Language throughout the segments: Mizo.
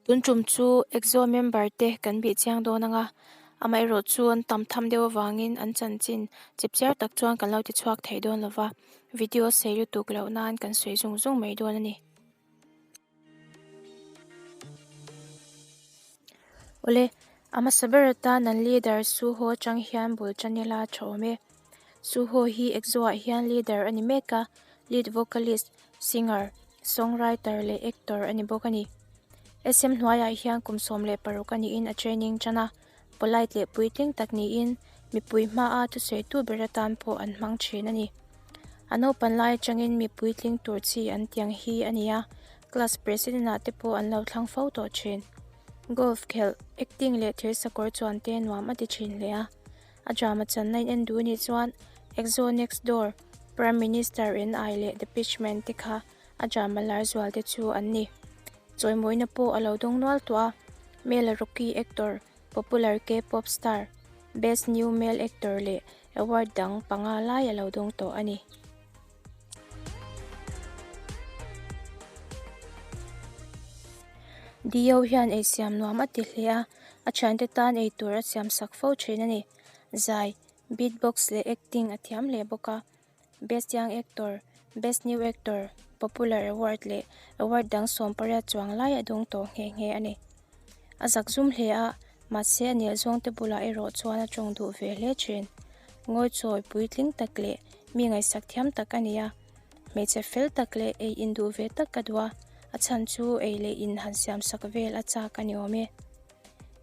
Tun tum chu EXO member te kan bih chiang dawn ang a, amaherawh chu an tam tham deuh avangin an chanchin chipchiar tak chuan kan lo ti chhuak thei dawn lo va, video sei lutuk loh nan kan sawi zung zung mai dawn a ni. Awle, a hmasa ber atan an leader Suho atang hian bul tan ila a tha awm e. Suho hi EXO ah hian leader a ni mek a, lead vocalist, singer, songwriter leh actor a ni bawk a ni. SM hnuaiah hian kum 16 a niin a training tan a, polite leh puitling tak niin mipui hmaa thusawitu ber atan pawh an hmang thin a ni. A naupan lai atangin mi puitling tur chi an tiang hi a ni a, class president ah te pawh an lo thlang fo tawh thin. Golf khelh, acting leh thir sakawr chuan te nuam a ti thin hle a. A drama channa in en duh nih chuan Exo Next Door, Prime Minister in Ai leh The Peach Man te kha a drama lar zual te chu an ni. Chawimawina pawh a lo dawng nual tawh a, Male Rookie Actor, Popular K-pop Star, Best New Male Actor leh award dang panga lai a lo dawng tawh a ni. Dio hian ei siam nuam a ti hle a, a thiante tan ei tur a siam sak fo thin a ni. Zai, beatbox leh acting a thiam hle bawk a. Best Young Actor, Best New Actor, Popular Award leh award dang 18 chuang lai a dawng tawh nghe nghe a ni. A zak zum hle a, mahse a nel zawngte bulah erawh chuan a tawng duh ve hle thin. Ngawichawi puitling tak leh mi ngaihsak thiam tak a ni a, hmeichhe fel tak leh ei in duh ve tak ka duh a, a chhan chu ei leh in han siamsak vel a chak a ni awm e.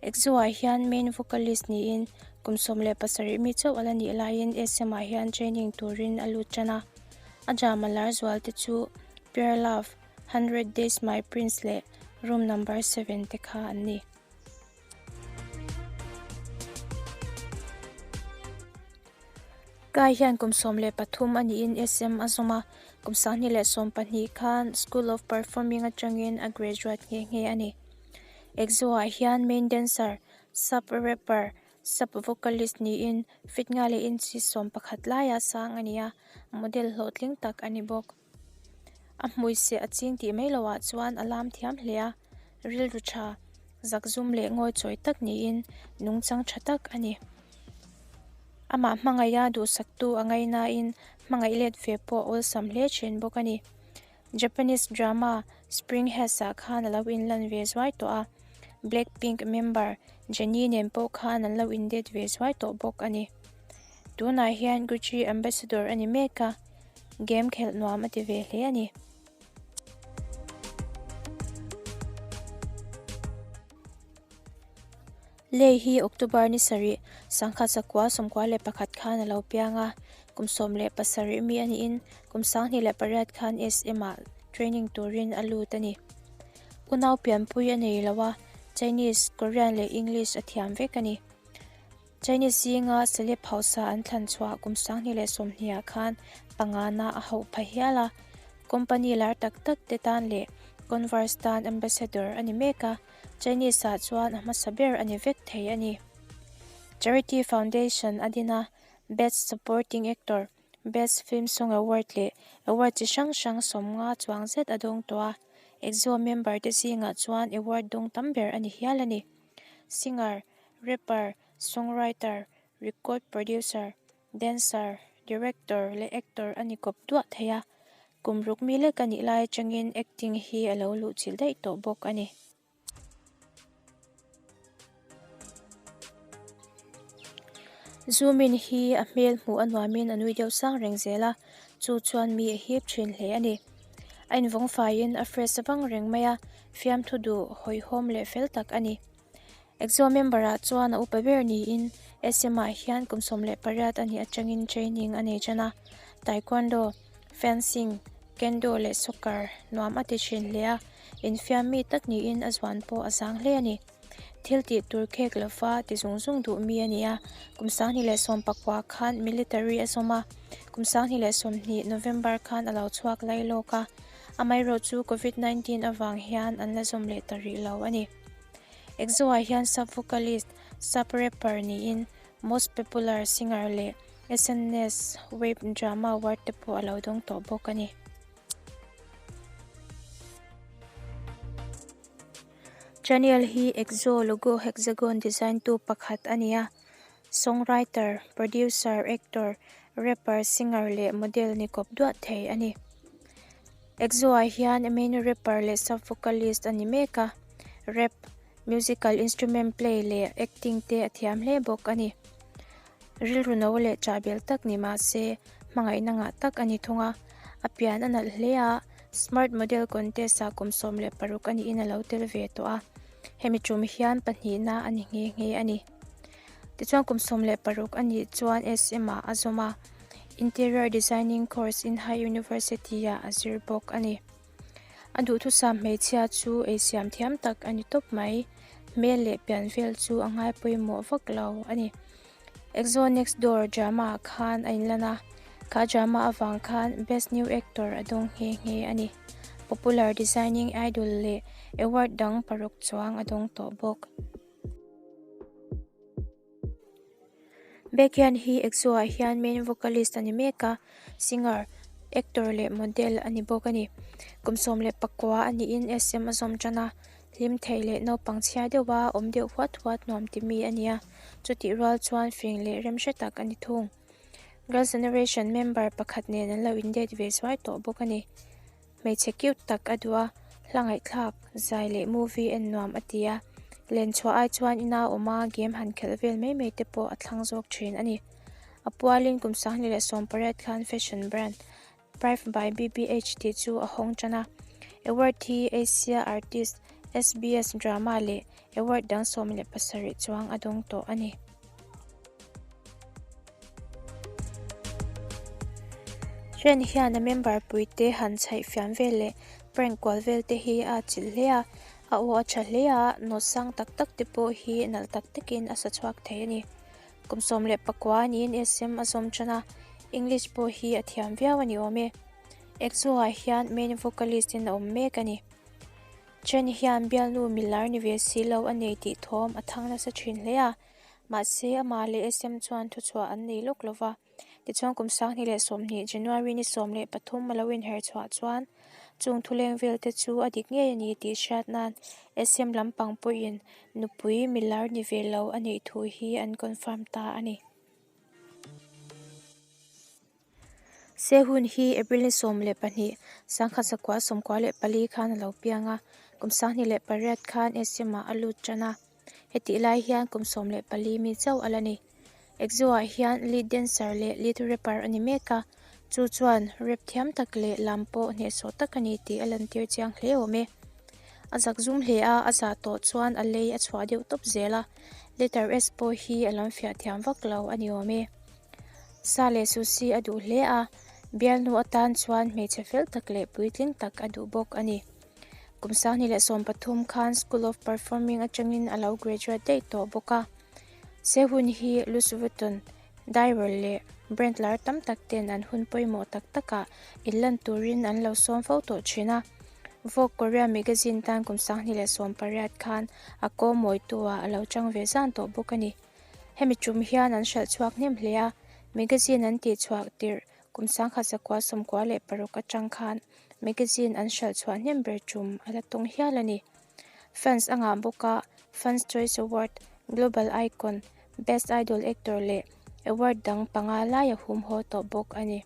Exo-ah hian main vocalist niin kum 17 mi chauh a la nih laiin SM-ah hian training turin a lut tan a. A drama lar zual te chu Pure Love, Hundred Days My Prince leh Room Number 7 te kha an ni. Kai hian kum 13 a niin SM a zawm a, kum 2020 khan School of Performing atangin a graduate nghe nghe a ni. Exo-ah hian main dancer, sub rapper, sub vocalist niin fit nga leh inchi 11 laia sang a ni a, model hlawhtling tak a ni bawk. A hmui seh a ching tih mai lohah chuan a lam thiam hle a, rilru tha, zakzum leh ngawichawi tak niin nungchang tha tak a ni. Amah hmangaiha duhsaktu a ngainain hmangaih let ve pawh a awlsam hle thin bawk a ni. Japanese drama Spring Hests ah khan a lo inlan ve zuai tawh a, Blackpink member Jennie nen pawh khan an lo in date ve zuai tawh bawk a ni. Tunah hian Gucci ambassador a ni mek a, game khelh nuam a ti ve hle a ni. Lei hi October ni sarih, 1991 khan a lo piang a, kum 17 mi a niin kum 2008 khan SM ah training turin a lut a ni. Unau pianpui a nei lo a, Chinese, Korean leh English a thiam vek a ni. Chinese zinga celeb hausa an thlan chhuah kum 2020 ah khan pangana a hauh pha hial a, company lar tak tak te tan leh Converse tan ambassador a ni mek a. Chinese ah chuan a hmasa ber a ni vek thei a ni. Charity Foundation a din a, Best Supporting Actor, Best Film Song Award leh award chi hrang hrang 50 chuang zet a dawng tawh a. EXO member te zingah chuan award dawng tam ber a ni hial a ni. Singer, rapper, songwriter, record producer, Dancer, director leh actor a ni kawp duah thei a, kum ruk mi lek a nih lai atangin acting hi a lo luh chilh daih tawh bawk a ni. Zoomin hi a hmel hmuh a nuamin a nui deuh sang reng zel a, chu chuan mi a hip thin hle a ni. A invawng faiin a fresh vang reng mai a, fiamthu duh, hawihhawm leh fel tak a ni. Exo member ah chuan a upa ber niin SM ah hian kum 18 a nih atangin training a nei tan a, taekwondo, fencing, kendo leh soccer nuam a ti thin hle a, infiam mi tak niin a zuan pawh a zang hle a ni. Thil tih tur khek lova ti zung zung duh mi a ni a, kum 2019 khan military a zawm a, kum 2020 November khan a lo chhuak lai lawk a, amaherawhchu chu covid 19 avang hian an la zawm leh ta rih lo a ni. Exo-ah hian sub-vocalist, sub-rapper niin Most Popular Singer leh SNS Web Drama Award te pawh a lo dawng tawh bawk a ni. Chaniel hi Exo logo hexagon design tu pakhat a ni a, songwriter, producer, actor, rapper, singer leh model ni kawp duah thei a ni. Exo ah hian main rapper leh sub vocalist a ni mek a, rap, musical instrument play leh acting te a thiam hle bawk a ni. Rilru no leh chahbel tak ni mah se hmangaihna ngah tak a ni thung a, a pian a nalh hle a, smart model contest ah kum 16 a niin a lo tel ve tawh a, hemi tum hian pahnihna a ni nghe nghe a ni. Tichuan kum 16 a nih chuan SM ah a zawm a, interior designing course in High University ah a zir bawk a ni. A duhthusam hmeichhia chu eisiam thiam tak a ni tawp mai. Hmel leh pian vel chu a ngai pawimawh vak lo a ni. Exo Next Door drama ah khan a inlan a, kha drama avang khan Best New Actor a dawng nghe nghe a ni. Popular Designing Idol leh award dang paruk chuang a dawng tawh bawk. Baekhyun hi Exo ah hian main vocalist a ni mek a, singer, actor leh model a ni bawk a ni. Kum 19 a niin SM a zawm tan a, hlim thei leh naupang chhia deuha awm deuh huat huat nuam ti mi a ni a, chutih rual chuan fing leh remhre tak a ni thung. Girls Generation member pakhat nen an lo in date ve zuai tawh bawk a ni. Hmeichhe cute tak a duh a, hla ngaihthlak, zai leh movie en nuam a ti a. Len chhuah ai chuan ina awm a game han khelh vel mai mai te pawh a thlang zawk thin a ni. A pualin kum 2018 khan fashion brand Prive by BBH tih chu a hawng tan a. Award hi Asia Artist, SBS Drama leh award dang 17 chuang a dawng tawh a ni. Ren hian a member puite han chhaih fiam vel leh prank kual vel te hi a chilh hle a, a aw a tha hle a, nawt sang tak tak te pawh hi nalh tak takin a sa chhuak thei a ni. Kum 19 niin SM a zawm tan a, English pawh hi a thiam viau a ni awm e. EXO ah hian main vocalist in a awm mek a ni. Chen hian bialnu milar ni ve si lo a nei tih thawm a thang nasa thin hle a. Mahse, amah leh SM chuan thuchhuah an nei lawk lova. Tichuan kum 2020 January ni 13 a lo inher chhuah chuan chung thuleng vel te chu a dik ngei a ni tih hriat nan SM lampang pawhin nupui milar ni ve lo a neih thu hi an confirm ta a ni. Sehun hi April ni 12, 1994 khan a lo piang a, kum 2008 khan SM ah a lut tan a. Hetih lai hian kum 14 mi chauh a la ni. Exo ah hian lead dancer leh lead rapper a ni mek a, chu chuan rap thiam tak leh lam pawh hnehsawh tak a ni tih a lantir chiang hle awm e. A zak zum hle a, a zah tawh chuan a lei a chhuah deuh tawp zel a, letter S pawh hi a lam fiah thiam vak lo a ni awm e. Sa leh sushi a duh hle a, bialnu atan chuan hmeichhe fel tak leh puitling tak a duh bawk a ni. Kum 2013 khan School of Performing atangin a lo graduate daih tawh bawk a. Sehun hi Louis Vuitton, Dior leh brand lar tam tak ten an hun pawimawh tak takah inlan turin an lo sawm fo tawh thin a. Vogue Korea magazine tan kum 2018 khan a kaw mawitu-ah a lo chang ve zan tawh bawk a ni. Hemi tum hian an hralh chhuak hnem hle a, magazine an tihchhuah tirh kum 1996 atang khan magazine an hralh chhuah hnem ber tum a la tawng hial a ni. Fans a ngah bawk a, Fans Choice Award, Global Icon, Best Idol Actor leh award dang panga lai a hum haw tawh bawk a ni.